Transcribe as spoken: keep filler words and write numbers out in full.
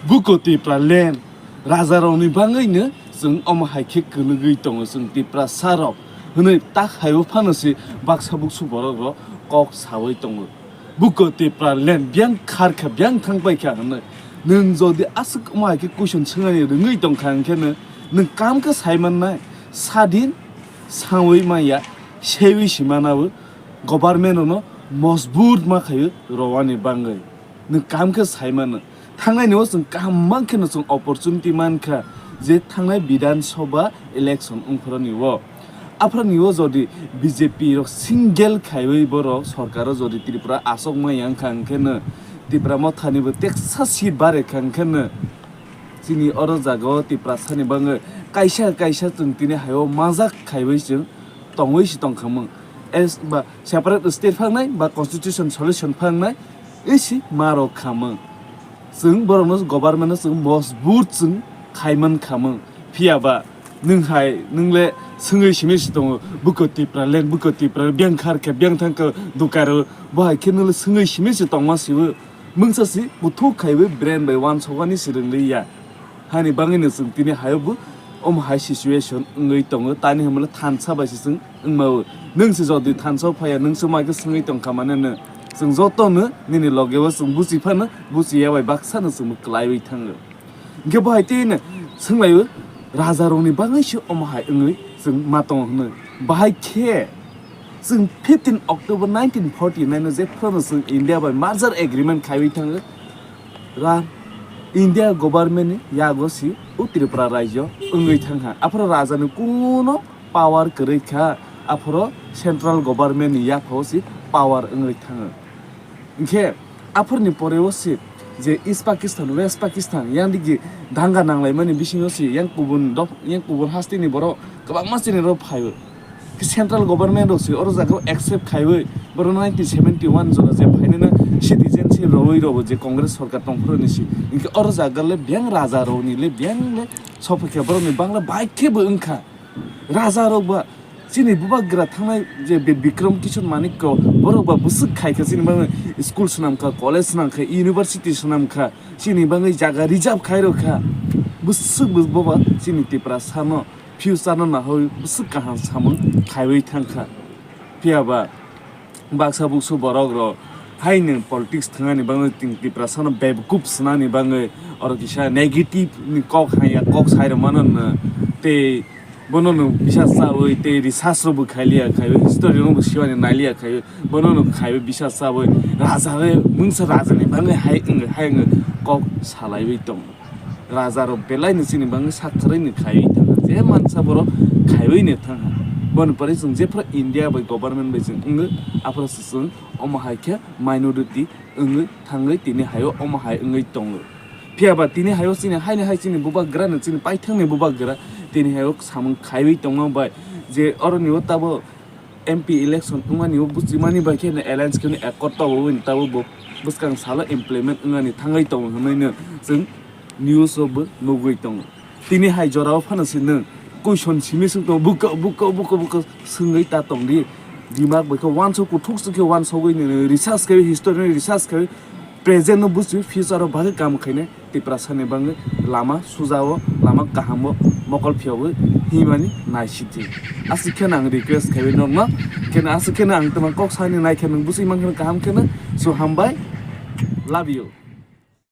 Buko Tipraland rajarokni bagwino chwng omo hai khe kwlwgwi tongo chwng Tiprasarok hwnwi tak haibo phano se baksa buksu borokrok kok saui tongo. Buko Tipraland biyang khar kha, biyang thang pai kha hwnwi. Nwng jodi aswk omo hai khe question swngani rwngwi tong kha hwn khe no nwng kam khe sai mannai, sadin saui manya, seiwi si manabo government-no mojbur ma khaio rwani bagwi. Nwng kaham khe sai mano. Thangnaini o chwng kaham mang kheno chwng opportunity man kha je thangnai Bidhan Sabha election wngphoroni o. Aphrani o jodi B J P rok single khaiwi borok sorkar o jodi Tripura asok ma yang kha hwn khe no Tipra Mothani bo teksa seat bare kha hwn khe no chini oro jaga o Tiprasani bagwi kaisa kaisa chwng tini hai o majak khaiwi chwng tongwi si tong kha mung. Es ba separate state phangnai ba constitution solution phangnai isi ma rok kha mung. Chwng borokno government no chwng mojbur chwng khaiman kha mung. Phiya ba nwng hai nwng le swngwi simi si tongo, buko Tipraland, buko Tipra, biyang khar khe, biyang thang khe dukaro, bo hai khe nwng le swngwi simi si tongma sibo. Mungsa si kuthuk khaiwi brain bai wansokani si rwngli ya. Hani bagwino chwng tini hayo bo omo hai situation wngwi tongo, tani hwnmale thansa bai se chwng wngmao. Nwng se jodi thansa phaiya, nwng se mai khe swngwi tong kha mane no. Chwng joto no nini loge o chwng buchi phano, buchi ya bai baksa no chwng bo kwlaiwi thango. Hwnkhe bo hai tei no swnglaio, raja rokni bagwi se omo hai wngwi chwng ma tongo hwnwi. Bahai khe chwng fifteen October nineteen forty nine o jephru no chwng India bai merger agreement khaiwi thango. Ra India government ni yago si o Tripura rajyo wngwi thangkha. Aphuru raja ni kuno power kwrwi kha, aphuru central government ni yaphao si power wngwi thango. Hinkhe aphuruni pore o si je East Pakistan, West Pakistan, yang digi danga nanglaimani bisingo si yang kubun dop-, yang kubun hasteni borok kwbangma chini rok phaio. Central government rok se oro jaga o accept khaiwi borok nineteen seventy one jora je phainai na citizenship rwui rw je Congress sorkar tongphuru ni si. Hinkhe oro jaga le biyang raja rok ni le biyang le sophaikha borok ni bangla bai khe bo wngkha. Raja rok ba chini bubagra thangnai je Bi-, Bikram Kishore Manikya borok ba bwswk khaikha chini bagwi school swnamkha, college swnamkha, university swnamkha, chini bagwi jaga reserve khairokha. Bwswk bo ba chini Tiprasa no future no nahoi bwswk kaham samung khaiwi thangkha. Phiya ba baksa buksu borok rok hai nwng politics thangani bagwi ting Tiprasa no bebkup swnani bagwi oro kisa negative ni kok haya kok sai rok mano no tei bono no bisa chawi tei research rok bo khailiya khaiwi history rok bo siwani nailiya khaiwi bono no khaiwi bisa chawi raja le mungsa raja ni bagwi hai wng hai wng kok salaiwi tong. Raja rok belai no chini bagwi sak kwrwi ni khaiwi thangkha, je mansa borok khaiwi ni thangkha. Boni pore chwng jephru India bai government bai chwng wngwi, aphuru se chwng omo hai khe minority wngwi thangwi tini hayo omo hai wngwi tongo. Phiya ba tini hayo chini haini hai chini bubagra no chini paithak ni bubagra tini hayo samung khaiwi tongma bai je oro ni o tabo M P election wngmani o buchimani bai khe alliance khe accord tabogwi tabok bo bwskang salo implement wngmani thangwi tongo hwnwi no chwng news o bo nugwi tongo. Tini hai jora o phano se nwng question simi swng tongo, buko buko buko buko swngwi ta tong di. Dimak bai khe uansuk kuthuk swk khe uansugwi nwng research khe history ni research khe present no buchi future o bagwi kam khainai. Tiprasa ni bagwi lama suja o, lama kaham o mokol phiya o himani naisidi. Aswk kheno ang request khaiwi nokno, kheno aswk kheno ang tamo kok sani nai khe nwng bwswi mankhe kaham kheno. So hambai, love you.